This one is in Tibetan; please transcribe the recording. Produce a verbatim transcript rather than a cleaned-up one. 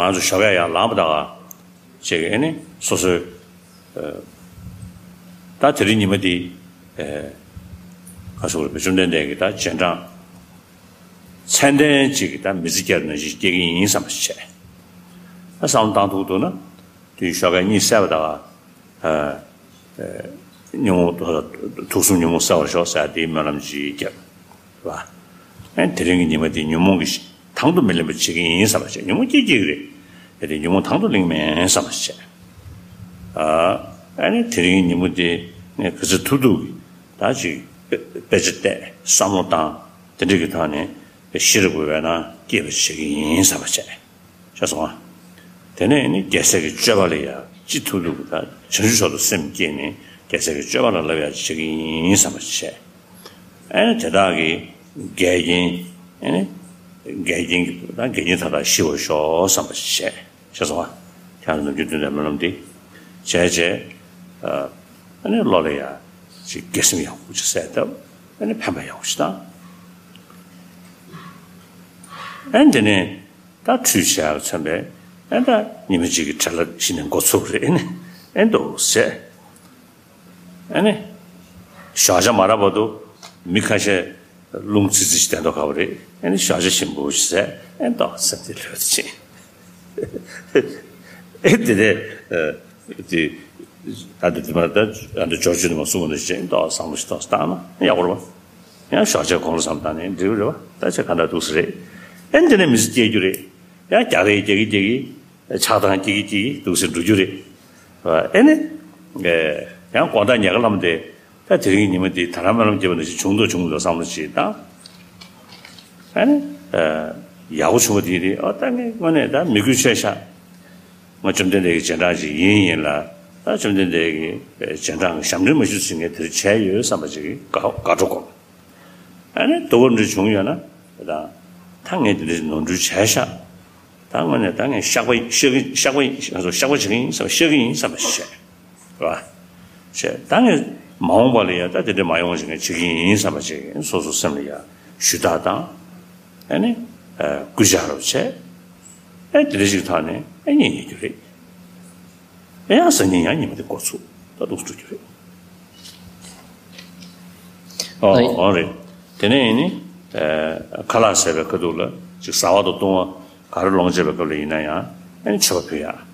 ང་ཚོ་ཞོགས་ཀས་ཡར་ལངས་པ་དང་ཅིག་ཨ་ནི་སོ་སོའི་ད་དེ་རིང་ཉི་མ་འདི་ག་ཟེར་དགོས་རེད། བཅོམ་ལྡན་འདས་ཀྱི་ད་རྗེས་འབྲང་ཚད་ལྡན་ཅིག་གི་ད་མི་ཚེ་སྐྱེལ་ནང་བཞིན་སྐྱེལ་གྱི་ཡིན་བསམ་པ་ཞིག་བྱས། ད་བསམ་བློ་བཏང་ཐུབ་འདུག་ན་དུས་ཞོགས་ཀས་གཉིད་སད་པ་དང་ཉོན་མོངས་དུག་གསུམ་ཉོན་མོངས་སེལ་བར་ཤོག་ཟེར་དེའི་སྨོན་ལམ་ཅིག་བརྒྱབ། བ། ཨེ་དེ་རིང་གི་ཉི་མ་འདི་ཉོན་མོངས་ཀྱི་དང་དུ་མི་ལེན་པ་བྱེད་ཀྱི་ཡིན་བསམ་པ་བྱས། ཉོན་མོངས་སྐྱེ་སྐྱེ་གི་རེད། ཨེ་དེ་ཉོན་མོངས་དང་དུ་ལེན་མིན་བསམ་པ་བྱས། ཨ་ཨ་ནི་དེ་རིང་གི་ཉི་མ་འདི་ངས་ག་ཚོད་ཐུབ་ཐུབ་ཀྱིས་ད་ཅིག་དཔེ་དཔེ་ཆ་བལྟས། བསམ་བློ་བཏང་། དེ་འདྲ་གི་ཐོག་ནས་ཤེས་རབ་ཀྱི་འོད་སྣང་སྐྱེས་པ་བྱེད་ཀྱི་ཡིན་བསམ་པ་བྱས། ཤེས་སོང་ང་། དེ་ནས་ནི་རྒྱལ་སྲས་ཀྱི་སྤྱོད་པ་ལ་ཡང་ཅི་ཐུབ་ཐུབ་ཀྱིས་ད་བྱང་ཆུབ་མཆོག་ཏུ་སེམས་བསྐྱེད་ནས་རྒྱལ་སྲས་ཀྱི་སྤྱོད་པ་ལ་བསླབ་ཡག་བྱེད་ཀྱི་ཡིན་བསམ་པ་བྱས། ཨེ་ནི་དེ་དག་གི་འགལ་རྐྱེན། ཨེ་ནི་འགལ་རྐྱེན་གྱི་ད་འགལ་རྐྱེན་མཐའ་དག་ཞི་བར་ཤོག་བསམ་པ་བྱས། ཤེས་སོང་ང་། ཁྱེད་རང་ནམ་རྒྱུན་དོན་དང་སྨོན་ལམ་འདི་བྱས་བྱས། ཨ་ནི་བློ་ལ་ཡང་ཅིག་དགེ་སེམས་ཡག་པོ་ཅིག་གསལ་བཏབ། ཨ་ནི་ཕན་པ་ཡག་པོ་ཅིག་བཏང་། ཨ་ནི་དེ་ནས་ད་ཁྲུས་བྱས་ཚར་བས། ཨ་ནི་ད་ཉི་མ་གཅིག་གི་བྲེལ་བ་གཞི་ནས་འགོ་ཚུགས་རེད། ཨ་ནི་ཨ་ནི་འདུག་ཟེར། ཨ་ནི་ཞོགས་ཇ་མ་རག་བར་དུ་མི་ཁ་ཤས་རླུང་ཙི་ཙི་ཞིག་བསྡད་མདོག་ཁ་པོ་རེད། ཨ་ནི་ཞོགས་ཇ་ཞིམ་པོ་ཞིག་ཟས། ཨ་ནི་ཏོག་ཙམ་དེ་ལྷོད་དུ་ཕྱིན། ཨེ་དེ་ནས་དེ་ཨ་འདི་དེ་མ་ད་ཨ་འདི་འབྱོར་བཅུ་དེ་མ་གསུངས་པ་འདི་བཞིན་ཏོག་བསམ་བློ་ཞིག་ཏོག་བཏང་ན་ཡག་པོ་རེད་པ། ཡང་ཞོགས་ཇ་གོང་ལ་བསམ་བཏང་ནས་འགྲིག་རེད་པ། ད་ཆ་ག་འདྲ་འདུག་ས་རེད། ཨ་ནི་དེ་ནས་མི་ཚེ་སྐྱེལ་རྒྱུ་རེད། ཡང་རྒྱག་གི་རྒྱག་གི་རྒྱག་གི། ཆགས་སྡང་སྐྱེ་གི་སྐྱེ་གི་འདུག་སེ་འགྲོ་རྒྱུ་རེད། ཨེ་ནི། ཡང་དགོང་དག་ཉལ་ཁ་ལྷམ་དེ། ད་དེ་རིང་ཉི་མ་འདི་ད་རང་སྨོན་ལམ་བརྒྱབ་པ་ནང་བཞིན་བྱུང་འདུག་བྱུང་འདུག་བསམ་བློ་ཅིག་བཏང་། ཨེ་ནི། ཡག་པོ་བྱུང་བ་དེ་རེད། ཨོ་ད་ངས་དངོས་གནས་ད་མི་དགོས་ཆེ་ཤག་ང་བཅོམ་ལྡན་འདས་ཀྱི་རྗེས་འབྲང་ཅིག་ཡིན་ཡིན་ལ། ད་བཅོམ་ལྡན་འདས་ཀྱི་རྗེས་འབྲང་གི་ཞབས་འདྲེན་མ་ཞུས་ཚེ་ངས་དེ་རིང་བྱས་ཡོད་བསམ་པ་ཅིག་གི་དགའ་དགའ་སྤྲོ་སྒོམ། ཨ་ནི་དོ་ཁུར་འདྲ་བྱུང་ཡོད་ན། ད་ད་ངས་འདི་འདྲ་ནོར་འཁྲུལ་བྱས་ཤག་ད་དངོས་གནས་ད་ངས་བཤགས་པ་བཤགས་ཀྱི་བཤགས་པ་བཤགས་པ་བྱེད་ཀྱི་ཡིན་བསམ། བཤགས་ཀྱི་ཡིན་བསམ་པ་བཤད། རེད་པ། བཤད། ད་ངས་མ་འོངས་པ་ལ་ཡང་ད་དེ་འདྲ་མ་ཡོང་བ་ཞིག་ངས་བྱེད་ཀྱི་ཡིན་བསམ་པ་ཅིག་སོ་སོ་སེམས་ལ་ཡང་ཞུ་དག་དང་། ཨ་ནི་སྐུལ་ལྕག་རོགས་བྱས། ཨ་དེ་འདྲ་ཞིག་ཐོག་ནས་ཨ་ཉིན་ཉལ་རྒྱུ་རེད། ཡང་སང་ཉིན་ཡང་ཉི་མ་དེ་འགོ་ཚུགས། ད་འདུག་འགྲོ་རྒྱུ་རེད། ཨོ་ཨོ་རེད། དེ་ནས་ཡིན་ནི། ཨ་ཁ་ལག་ཟས་པའི་ཁ་ཐུག་ལ་ཅིག་བཟའ་བ་དང་བཏུང་བ་ག་རེ་ལོངས་སྤྱད་པའི་སྐབས་ལ་ཡིན་ན་ཡང་ཨ་ནི་མཆོད་པ་ཕུལ་ཡག